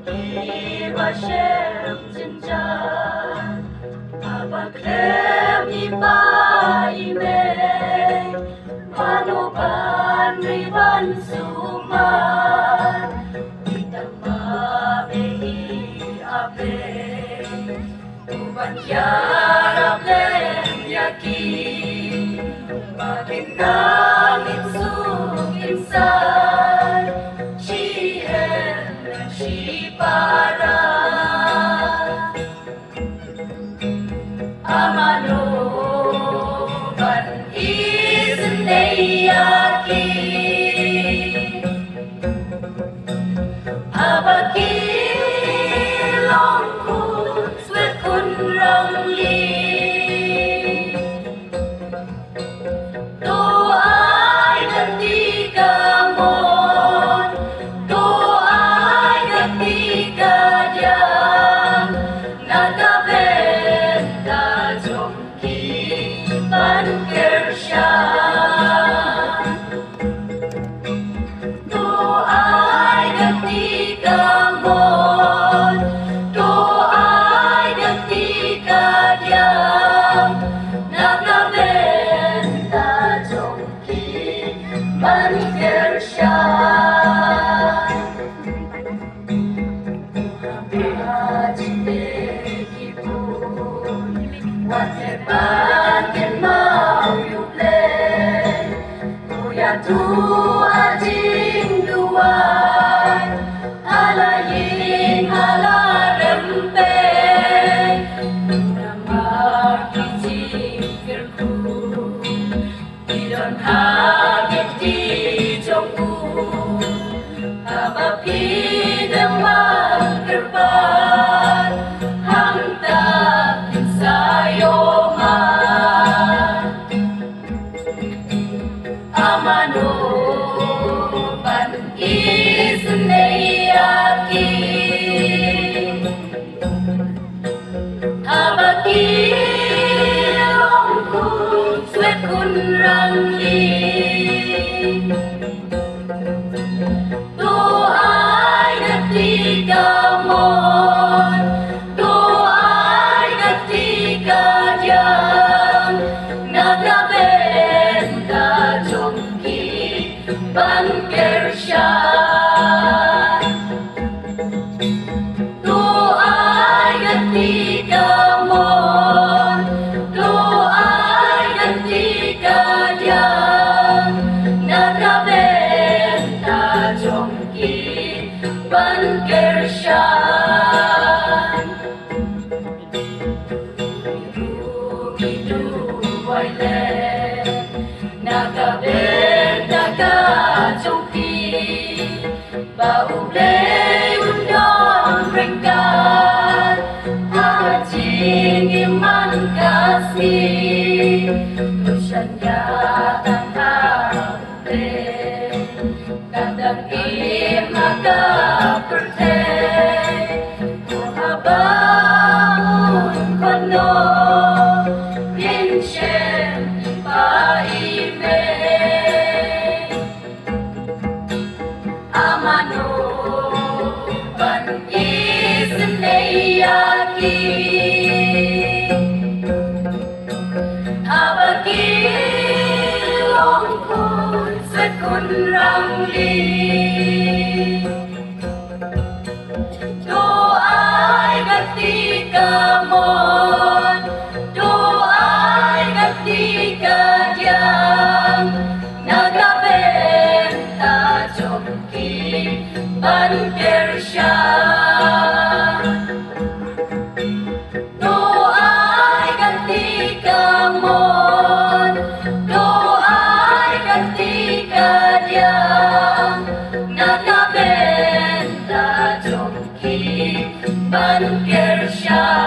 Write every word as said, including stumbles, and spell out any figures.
Ki ba shem jynjar, haba khlem i pa i mei, mano ban ri ban sumar, i tang ba be i a be. Uban ïarap lem ïa ki ba kin nang im suk im sai, shi heh shi para. A mano ban isynei ïa ki? Haba ki long khun swet khun rangli, to ai kti ka mon, to ai kti ka diang na ka bynta jong ki ban kyrshan. To ai kti ka mon, to ai kti ka diang na ka bynta jong ki ban kyrshan. Wat ban kynmaw ïa U Blei, u ïathuh ha jingduwai, ha la ïing ha la rympei, namar ki jingkyrkhu ki don ha ki kti jong u. Haba phi dem ban kyrpad, hangta phin sa ïoh man. A mano ban isynei ïa ki? Haba ki long khun swet khun rangli, to ai kti ka mon, to ai kti ka diang na ka bynta jong ki ban kyrshan. To ai kti ka mon, to ai kti ka diang na ka bynta jong ki ban kyrshan. Ki duwai lem na ka bynta ka jong phi, ba U Blei un don ryngkat ha jingim man ka sngi. Kyrshan ïa tang ha U Blei, ka dang im ha ka pyrthei. Ko haba un khot noh, ngin shem i pa i mei. A mano ban isynei ïa ki? Haba ki long khun swet khun rangli, to ai kti ka mon, to ai kti ka diang na ka bynta jong ki ban kyrshan. To ai kti ka mon, to ai kti ka diang na ka bynta ban kyrshan.